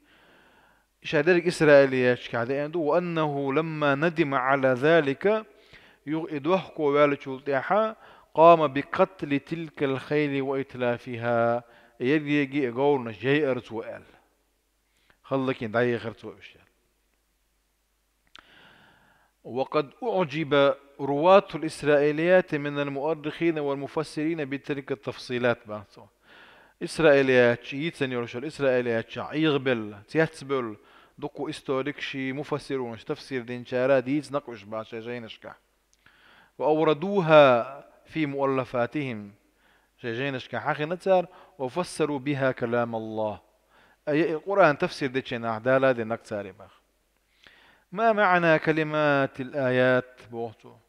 ша дерг исраилиятчехь деана ду, وأنه لما ندم على ذلك, юха и дохко ваьллачул тӀаьхьа, قام بقتل تلك الخيل وإتلافها, ерриге а говрнаш яйъара цо аьлла. ХӀаллакйина дӀаяхара цо уьш аьлла. وقد أعجب رواة الإسرائيليات من المؤرخين والمفسرين بتلك التفصيلات, боху цо. Исраилиятча, йийцина йолуш йолу исраилиятча ӀегӀабелла, цецбевлла, дуккха историкаший, муфассирунаша тафсир динчара дийцина-кх уьш, боху, шайн жайнашкахь. وأوردوها في مؤلفاتهم, шайн жайнашкахь хьахийна цара, وفسروا بها كلام الله. Ай, и Къуръан тафсир дечу нахь Дала дина-кх цара, боху. ما معنى كلمات الآيات, боху цо.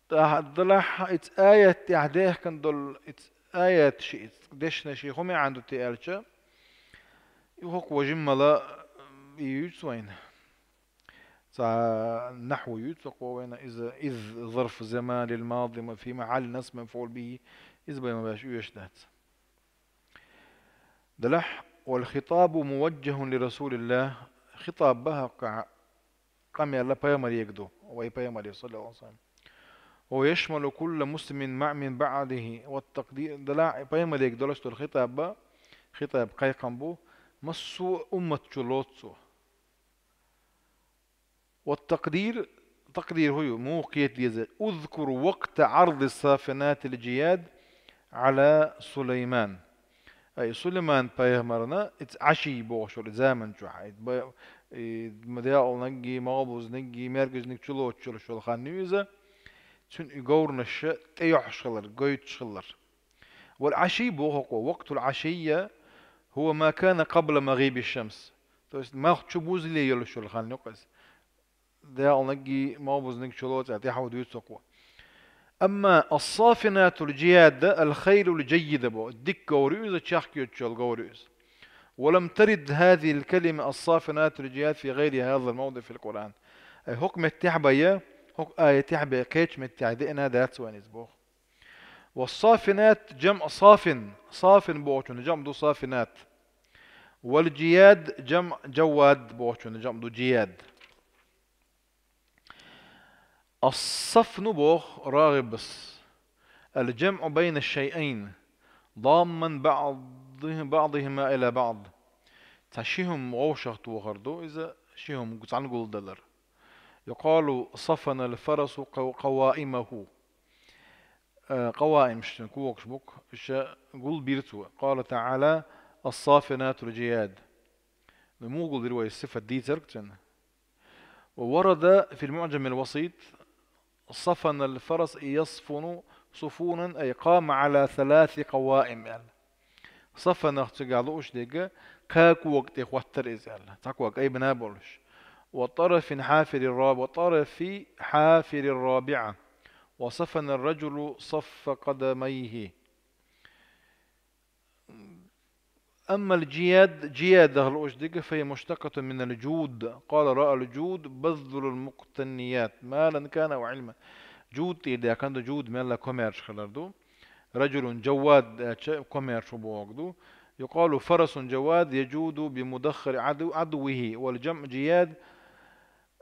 ТӀаккха делахь а иза аят тӀехь дехкина долу иза аяташ, иза дешнаш хӀун маьӀна ду те аьлча, и хӀокхо жиммала и юьйцу вайна. Цхьа нахьву юьйцу хӀокхо вайна, иза إذ ظرف زمان للماضي في محل نصب مفعول به, иза бен ма беш оьшуш дац. Делахь, والخطاب موجه لرسول الله, хитаб бан хӀокхахь къамел пайхамарега ду, вай пайхамаре, صلى الله عليه وسلم. ويشمل كل مسلم مع من بعده والتقدير, делахь пайхамарега долуш долу хитаб бан, хитаб кхайкхам бу, массо а уммат чу лоцу цо. والتقدير, такъдир хӀун ю, муха кхета деза: اذكر وقت عرض الصافنات الجياد على سليمان. Ай, Сулайман пайхамарна иза Ӏаший бохуш йолу заман чохь, и ба-, и ма-, декъалниг, малхбузниг, мерказниг чулоцуш йолуш йолу хан ю иза, цуьнан и говрнаша тӀейохьуш хилар, гойтуш хилар. والعشي боху хӀокхо, وقت العشية هو ما كان قبل مغيب الشمس. То есть малх чу бузале йолуш йолу хан ю-кх иза. Декъалниг, малхбузниг чулоцу, тӀаьхьа дуьйцу хӀокхо. أما الصافنات الجياد الخيل الجيدة боху, дика говр ю иза, чехка йоьдуш йолу говр ю иза. ولم ترد هذه الكلمة الصافنات الجياد في غير هذا الموضع في القرآن. Ай, хӀокху меттехь бен, хӀокху аятехь бен кхечу меттехь деана дац вайн иза боху. والصافنات جمع صافن, сафин бохучун жамӀ ду сафинат. والجياد جمع جواد бохучун жамӀ ду джияд. الصفن боху РагӀибас: الجمع بين الشيئين ضاما بعضه-, بعضهما إلى بعض. Цхьа ши хӀума вовшах тохар ду, иза ши хӀума цхьаьна гулдалар. يقال صفن الفرس قو-, قوائمه. Э, къаваимаш, когаш бу-кх, уьш гулбира цо. قال تعالى: الصافنات الجياد. Ну, муха гулдира вай сифат дийцарг цуьнан? وورد في المعجم الوسيط: صفن الفرس يصفن صفونا، أي قام على ثلاث قوائم, аьлла. Сафанах цигахь луучу дерг кхаа кога тӀе хӀоттара иза, аьлла. Цхьа ког айбина болуш. وطرف حافر الرابعة، وطرف حافر الرابعة، وصفن الرجل صف قدميه. أما الجياد, джиядах луучу дерг, فهي مشتقة من الجود. قال: رأى الجود بذل المقتنيات مالا كان أو علما. Джуд тӀера даьккхина ду, джуд мелла комаьрша хилар ду. رجل جواد аьлча, комаьрша ву бохург ду. يقال: فرس جواد يجود بمدخر عدو-، عدوه، والجمع جياد.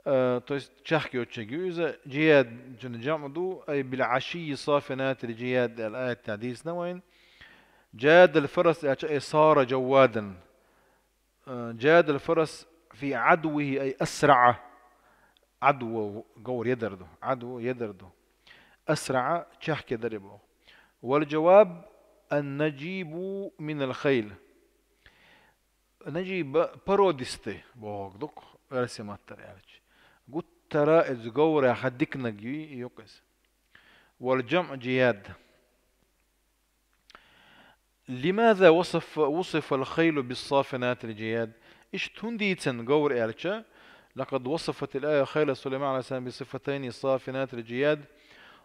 Э, то есть чехка йоцчерг ю иза, джияд, чуьнан джамъ ду, أي بالعشي الصافنات الجياد, аьлла аят тӀехь дийцина вайна. جاد الفرس аьлча, أي صار جوادا. Э, جاد الفرس في عدوه، أي أسرع. عدو говр едар ду, عدو едар ду. أسرع чехка едар боху. والجواب النجيب من الخيل. Наджиб породистый бохург ду-кх, оьрсийн маттара аьлча. Гуттара иза говрехь диканиг ю, ю-кх иза. والجمع جياد. لماذا وصف، وصف الخيل بالصافنات الجياد؟ Иштта хӀунда дийцина говр аьлча, لقد وصفت الآية خيل سليمان عليه السلام بصفتين صافنات الجياد،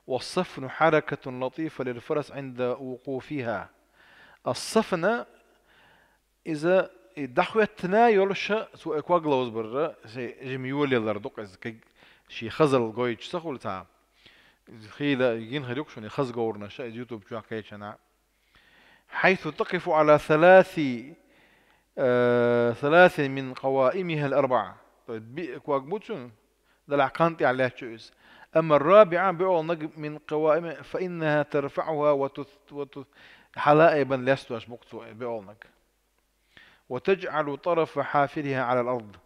والصفن حركة لطيفة للفرس عند وقوفها. الصفن Иза и дӀахӀоьттина йолуша, цо и ког ловзабар, шен жима йолаялар ду-кх иза, кхин шен хазалла гойтуш ца хуьлу цхьа. Иза хийла гина хир ю-кх шуна и хаза говраш, иза YouTube чохь кхечанхьа. حيث تقف على ثلاث، آه، ثلاث من قوائمها الأربعة. То есть биъ ког бу цуьнан, делахь кхана тӀехь лаьтташ ю иза. أما الرابعة, биъолниг, من قوائم، فإنها ترفعها وتث-، وتث-، хьала а айбина лестош бу-кх цо и биъолниг. وتجعل طرف حافرها على الأرض.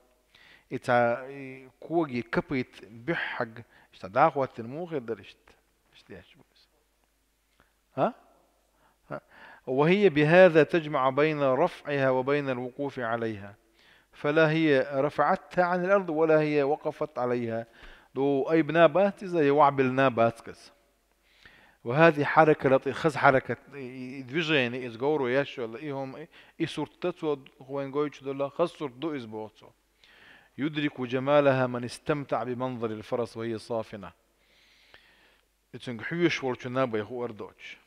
И цхьа, и коган копыт буьххьиг, иштта дӀахӀоттийна муха хир дара иштта? Иштта деш бу иза. ХӀа? ХӀа. وهي بهذا تجمع بين رفعها وبين الوقوف عليها. فلا هي رفعتها عن الأرض ولا هي وقفت عليها. Ду айбина бац иза, я вахьбиллина бац иза. وهذه حركة لطيفة, хаза хьаракат, и, и, и движение, иза говро еш йолу, и хӀума, и, и сурт цо вайн гойтуш долу, хаза сурт ду иза, боху цо. يدرك جمالها من استمتع بمنظر الفرس وهي صافنة. И цуьнга хьоьжуш волчунна бен хуур доцуш.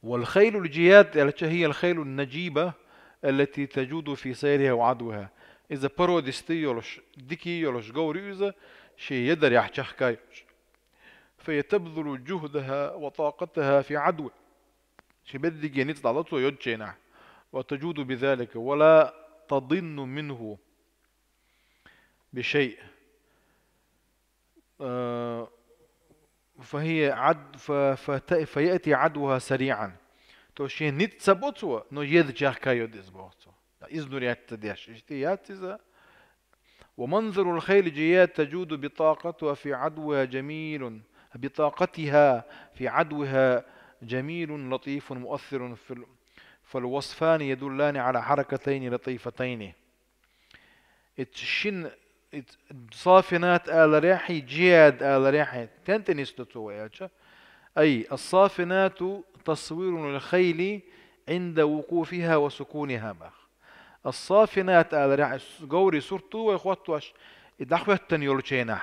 والخيل الجياد аьлча, هي الخيل النجيبة التي تجود في سيرها وعدوها. Иза породистый йолуш, дикий йолуш говр ю иза, шен едарехь чехка йолуш. فهي تبذل جهدها وطاقتها في عدوها. Шен берриге ницкъ дӀало цо йодучу хенахь. وتجود بذلك ولا تضن منه بشيء. Э, فهي عد-، ف-، فت-، فيأتي عدوها سريعا. То есть шен ницкъ ца бо цо, но еда чехка йоду иза, боху цо. Иза нур яц ца деш, иштта яц иза. ومنظر الخيل الجياد تجود بطاقتها في عدوها جميل، بطاقتها في عدوها جميل لطيف مؤثر في ال-، فالوصفان يدلان على حركتين لطيفتين. Ит шин, ит صافنات аларехь, جياد аларехь, тӀе-тӀе нисдо цо вай аьлча. أي الصافنات تصوير للخيل عند وقوفها وسكونها, боху. الصافنات аларехь, говран сурт ду вай хӀоттош, и дӀахӀоьттина йолчу хенахь.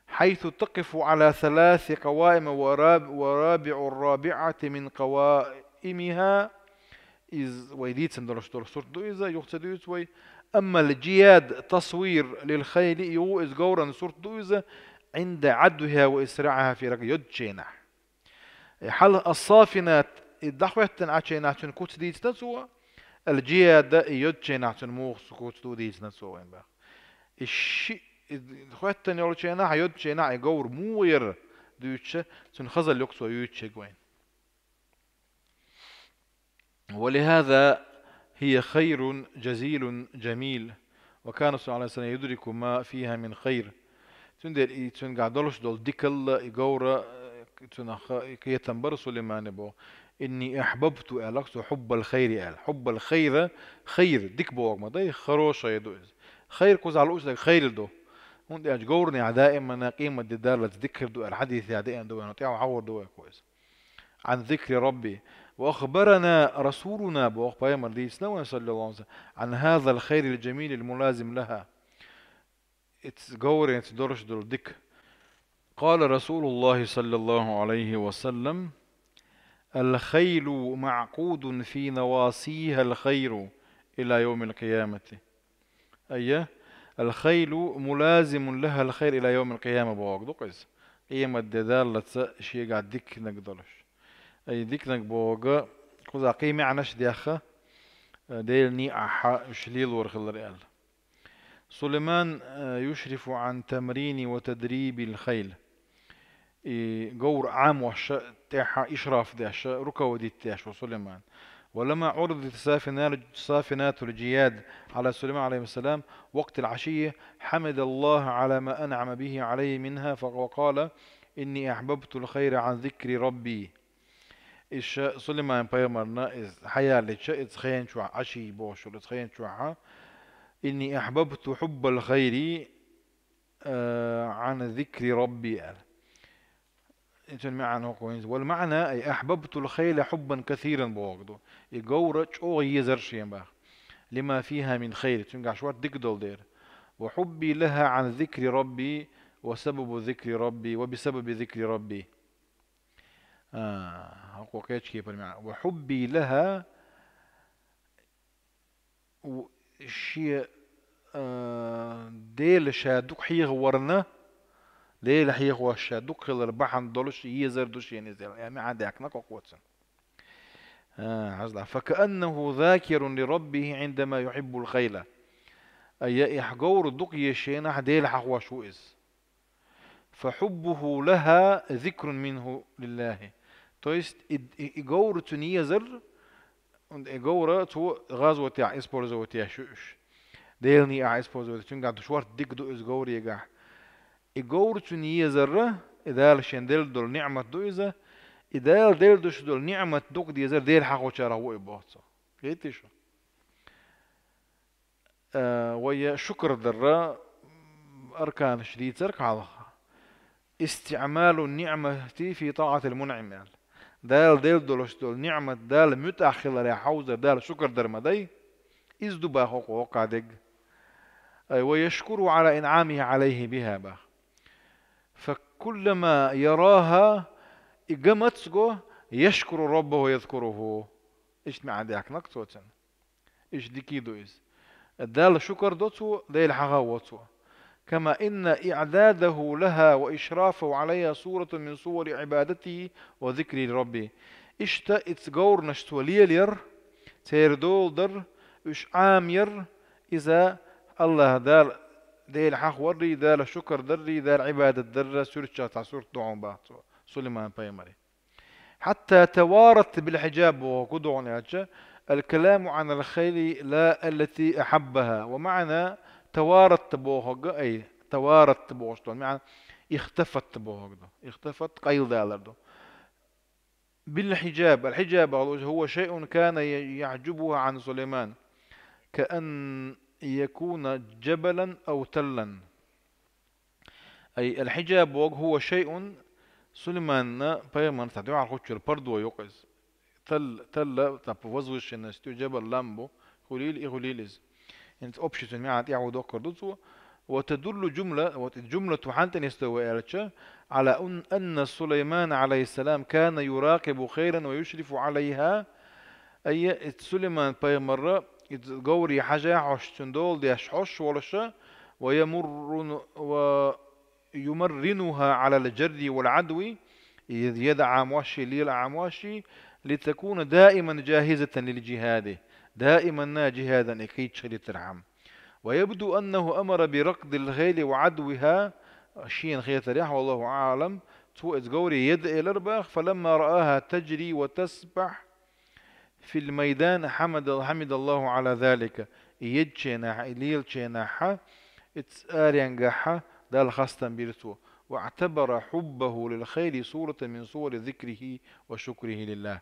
حيث تقف على ثلاث قوائم وراب-، ورابع الرابعة من قوائمها. Иза вай дийцина долуш долу сурт ду иза, юха ца дуьйцу вай. أما الجياد تصوير للخيل, юха иза говран сурт ду иза, عند عدوها وإسراعها في ركضها, йодучу хенахь. Э, хьал الصافنات, и дӀахӀоьттина Ӏачу хенахь цуьнан куц дийцина цо, الجياد, и йодучу хенахь цуьнан муха куц ду дийцина цо вайн, боху. И ши-, и хӀоьттина йолчу хенахь, йодучу хенахь и говр муха яра дуьйцуш, цуьнан хазалла ю-кх цо юьйцуш ерг вайн. ولهذا هي خير جزيل جميل، وكان صلى الله عليه وسلم يدرك ما فيها من خير. Цундела и цуьнгахь долуш долу дикалла, и говра, э, цунах, э, кхетам бара Сулаймана, боху. إني أحببت, аьлла-кх цо, حب الخير, аьлла. حب الخير, хайр, дика бохург ма дай, хорошее ду иза. Хайр кхузахь луучунаг хайр ду. ХӀунда аьлча говрана даимана къематде Даллаца дикр ду аьлла хьадисехь деана ду вайна, тӀехьа хьахор ду вай кхуза. عن ذكر ربي. وأخبرنا رسولنا, боху пайхамар дийцина вайна, صلى الله عليه وسلم, عن هذا الخير الجميل الملازم لها. Иц говренца долуш долу дика. قال رسول الله صلى الله عليه وسلم: الخيل معقود في نواصيها الخير إلى يوم القيامة. Айя, الخيل ملازم لها الخير إلى يوم القيامة боху ду-кх иза. Къематде Даллаца шегахь диканиг долуш. Ай, диканиг боху, кхузахь кхин маьӀнаш дехна, Делан некъахь уьш лелор хилар аьлла. سليمان يشرف عن تمرين وتدريب الخيل. И говр Ӏамош тӀехь ишраф деш, руководить деш ву Сулайман. ولما عرضت سافنا-، سفينة الجياد على سليمان عليه السلام وقت العشية، حمد الله على ما أنعم به عليه منها، ف-، وقال: إني أحببت الخير عن ذكر ربي. Иша Сулайман пайхамарна иза хьаяллича, иза хенчохь, Ӏаший бохуш йолу иза хенчохь, إني أحببت حب الخير, а, عن ذكر ربي аьлла. Цуьнан маьӀна хӀокхо хӀинца. والمعنى: أي أحببت الخيل حبا كثيرا боху ду. И говра чӀогӀа езар шен баха. لما فيها من خير, цуьнгахь шорта дика долу дела. وحبي لها عن ذكر ربي وسبب ذكر ربي وبسبب ذكر ربي. А, хӀокхо кхечу кепара маьӀна. وحبي لها, у-, шен, а, Дела ша дукха хьехаварна, Дела хьехош ша дукха хилар бахьана долуш езар ду шена иза, я маьӀна даьккхина кхокхоцун. А, хьажал. فكأنه ذاكر لربه عندما يحب الخيل. Айя, и говр дукха езачу хенахь Дела хьахош ву иза. فحبه لها ذكر منه لله. То есть и, и, и говр цуьнан езар, и говр цо гӀазотехь использовать еш ю уьш. Делан некъахь использовать, цуьнгахь ду шорта дика ду иза говрегахь. И говр цуьнан езар, и Дала шен делла долу ниӀмат ду иза, и Дала делла долу ниӀмат дукха дезар Дела хьахочарах ву и боху цо. Хетий шу? А, вай шукар дарра арканаш дийцарг хьалха. استعمال النعمة في طاعة المنعم аьлла. Дала делла долуш долу ниӀмат Далла муьтӀахь хиларе хьовзар, Далла шукар дар ма дай. Иза ду баха хӀокхо хӀокху дерг. Ай, ويشكره على إنعامه عليه بها баха. فكلما يراها, и ган маца го, يشكر ربه ويذكره. Иштта маьӀна даьккхинарг цо цуьнан. Иштта дика а ду иза. Далла шукар до цо, Дела хьахаво цо. كما إن إعداده لها وإشرافه عليها صورة من صور عبادته وذكره لربه. Иштта ица говрнаш цо лелаяр, церан дола дар, уьш Ӏамаяр, иза АллахӀ Дала, Дела хьахаваррий, Дала шукар даррий, Дала Ӏибадат дарра суьртачех цхьа сурт ду хьуна баха цо, Сулайман-пайхамаре. حتى توارت بالحجاب, боху ду хьуна аьлча, الكلام عن الخيل لا التي أحبها. ومعنى توارت бохург, ай, توارت бохуш долу маьӀна, اختفت бохург ду. اختفت къайладалар ду. بالحجاب. الحجاب هو شيء كان يحجبها عن سليمان كأن يكون جبلا أو تلا. Ай, الحجاب бохург هو شيء, Сулайман-пайхамарна цхьа дуьхьал хуьттуш йолу пардо ю-кх иза. Тал-, талла, тапа возвышенность ю, джабал лам бу, хуьлийла и, хуьлийла иза. ХӀинца общий цуьнан маьӀна тӀехьа доккхур ду цо. وتدل جملة, вот и джумла цо хьанна тӀе нисдо вай аьлча, على أن، أن سليمان عليه السلام كان يراقب الخيل ويشرف عليها. Ай, и Сулайман-пайхамар, и говре хьажа хьожуш, цуьнан дола деш хьожуш волуш, ويمرن-، ويمرنها على الجر والعدو, и еда Ӏамош, и лела Ӏамош, لتكون دائما جاهزة للجهاد, даиманна джихӀадан и кхийдаш хилийтархьама. ويبدو أنه أمر بركض الخيل وعدوها, шена хетарехь, والله أعلم, цо иза говре еда элира баха, فلما رآها تجري وتسبح في الميدان حمد، حمد الله على ذلك. И еда хенахь, и лела хенахь, и цӀаренга хьа Далла хастам бира цо. واعتبر حبه للخيل صورة من صور ذكره وشكره لله.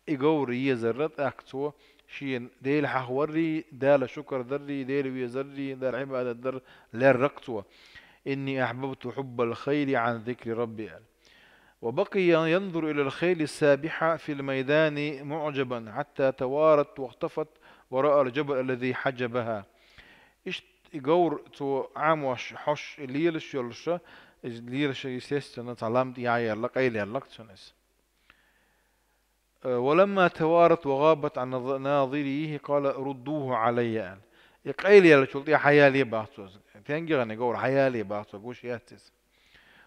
И говр езар тӀаккха цо Шен Дела хьахаваррий, Дала шукар даррий, Дела везаррий, Дала Ӏибадат дар лерракх цо. «إني أحببت حب الخيل عن ذكر ربي», аьлла. «وبقي ينظر إلى الخيل السابحة في الميدان معجبا حتى توارت واختفت وراء الجبل الذي حجبها». Иштта и говр цо Ӏамош, хьош, и лелаш йолуша, иза лелаш, естественно, цхьа лам тӀе яьлла, къайлаьллакх цунна иза. «ولما توارت وغابت عن نظ-، ناظريه قال: ردوه علي», аьлла. И къайлаьллачул тӀе хьаяле бах цо иза. ТенгигӀан и говр хьаяле бах цо, гуш яц иза.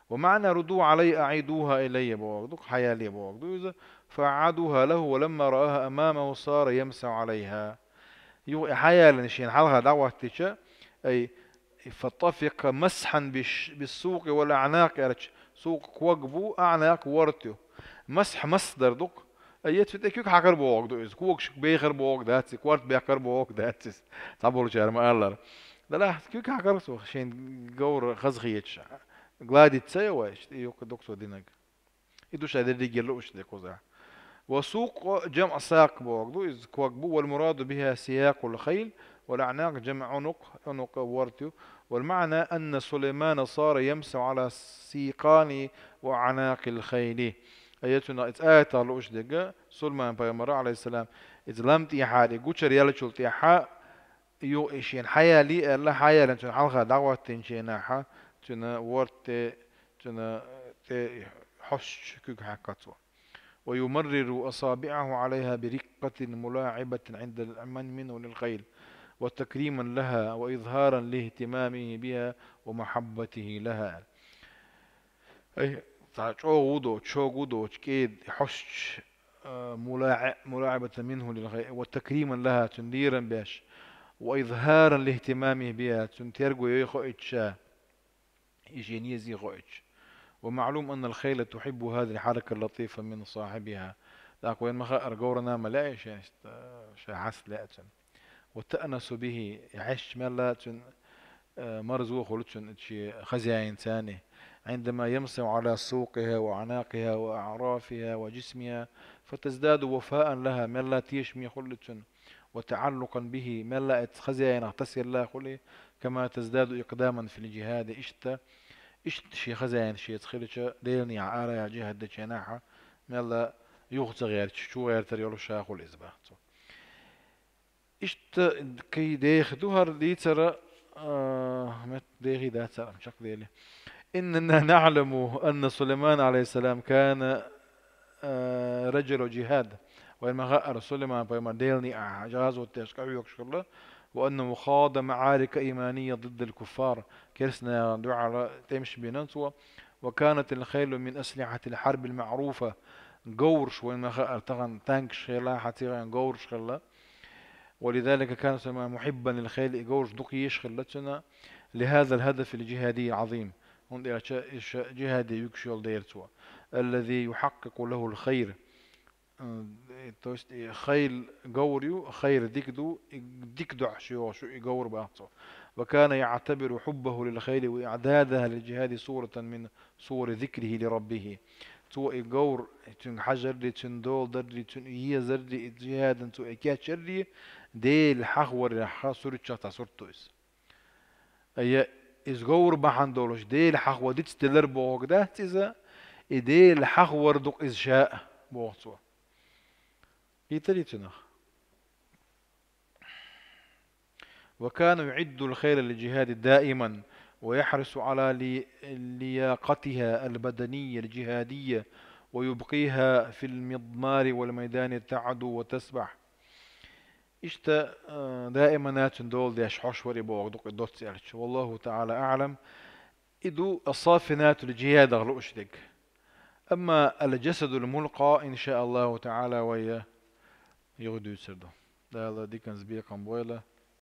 «ومعنى ردوه علي أعيدوها إلي» бохург ду, хьаяле бохург ду иза. «فأعادوها له ولما رآها أمامه صار يمسح عليها». Юха и хьаялина шена хьалха дӀахӀоттича, ай, «فطفق مسحا بالش-، بالسوق والأعناق» аьлча, сукъ ког бу, аӀнакъ ворта ю. Масхь масхь дар ду-кх. Ай, цу тӀе куьг хьакхар бохург ду иза. Когаш бехар бохург дац иза, корта бехкар бохург дац иза. Цхьаболчара ма-аллара. Делахь куьг хьакхар цо, шен говр хазахеташ. Гладить ца йо вай, и юкъа ду-кх цо динарг. И ду ша дерриге лууш дерг кхузахь. «والسوق جمع ساق» бохург ду, иза ког бу, «والمراد بها سياق الخيل، والأعناق جمع عنق», عنق ворта ю. «والمعنى أن سليمان صار يمسح على سيقان وأعناق الخيل». Ай, цунах иза аятах лууш дерг, Сулайман пайхамар, Ӏалайхиссалам, иза лам тӀехьара и гучуяьллачул тӀехьа, юха и шена хьаяле аьлла, хьаялина цунна хьалха дӀахӀоттийначул тӀехьа, цуьнан ворта тӀе, цуьнан тӀе хьош куьг хьаькхна цо. «ويمرر أصابعه عليها برقة ملاعبة عند المنع منه للخيل، وتكريما لها، وإظهارا لاهتمامه بها ومحبته لها». Ай, цхьа чӀогӀа ву доцуш, чӀогӀа ву доцуш, кӀеда хьош, а, ملاع-، ملاعبة منه للخيل، وتكريما لها, цунна лерам беш, وإظهارا لاهتمامه بها, цунна терго йой хоуьйтуш ша, и шена езий хоуьйтуш. «ومعلوم أن الخيل تحب هذه الحركة اللطيفة من صاحبها». ТӀаккха вайна ма-хаъара, говрана ма лаьа шена, ша хьаста лаьа цунна. «وتأنس به», и хьаьшча мелла цуьнан, э, марзо хуьлу цуьнан шен хозяинца. «عندما يمسح على سوقها وأعناقها وأعرافها وجسمها، فتزداد وفاء لها», мелла тешаме хуьлу цуьнан, «وتعلقا به», мелла оцу хозяинах тасаелла хуьлу, «كما تزداد إقداما في الجهاد», иштта, иштта шен хозяин шеца хилча, Делан некъа ара яьлча, джихад дечу хенахь, мелла юха ца гӀерташ, чу гӀертар йолуш ша хуьлу иза бах цо. Иштта кхин деха ду хӀара дийцар, а, мет-, дехий дац хӀара, амма чекхдели. «إننا نعلم أن سليمان عليه السلام كان، а, رجل جهاد». Вайна ма-хаъара, Сулайман пайхамар Делан некъахь гӀазот деш къахьоьгуш хилла. «وأنه خاض معارك إيمانية ضد الكفار». Керстанашна дуьхьал тӀемаш бина цо. «وكانت الخيل من أسلحة الحرب المعروفة». Говраш, вайна ма-хаъара, тахана танкаш хилла, хьан цигахь говраш хилла. «ولذلك كان سليمان محبا للخيل», и говраш дукха езаш хилла цуьнан, «لهذا الهدف الجهادي العظيم». ХӀунда аьлча иза ша джихаде вуьгуш йолу дела цо. «الذي يحقق له الخير». М, э, то есть, э, хайл говр ю, хайр дика ду, и дика дуьхьаш йогӀуш ю и говр бах цо. «وكان يعتبر حبه للخيل وإعدادها للجهاد صورة من صور ذكره لربه». Цо и говр, цуьнга хьажаррий, цуьнан дола даррий, цуьнан езаррий, и джихадана цо и кечъяррий, Дела хьахаварехь суьртех цхьа сурт ду иза. Ая, иза говр бахьана долуш Дела хьахавар дицделира бохург дац иза, и Дела хьахавар ду-кх иза ша а, боху цо. Хийтарий цунах? «وكان يعد الخيل للجهاد دائما، ويحرص على لي-، لياقتها البدنية الجهادية، ويبقيها في المضمار والميدان تعدو وتسبح». Иштта, э, даимана цуьнан дола деш хьош вара и бохург ду-кх и доцца аьлча. والله تعالى أعلم. И ду ас-сафинатул джихадах лууш дерг. Амма аль-джасадул мулкъа, ин ша Аллаху таӀала, вай юха дуьйцур ду. Дала диканца бекхам бойла.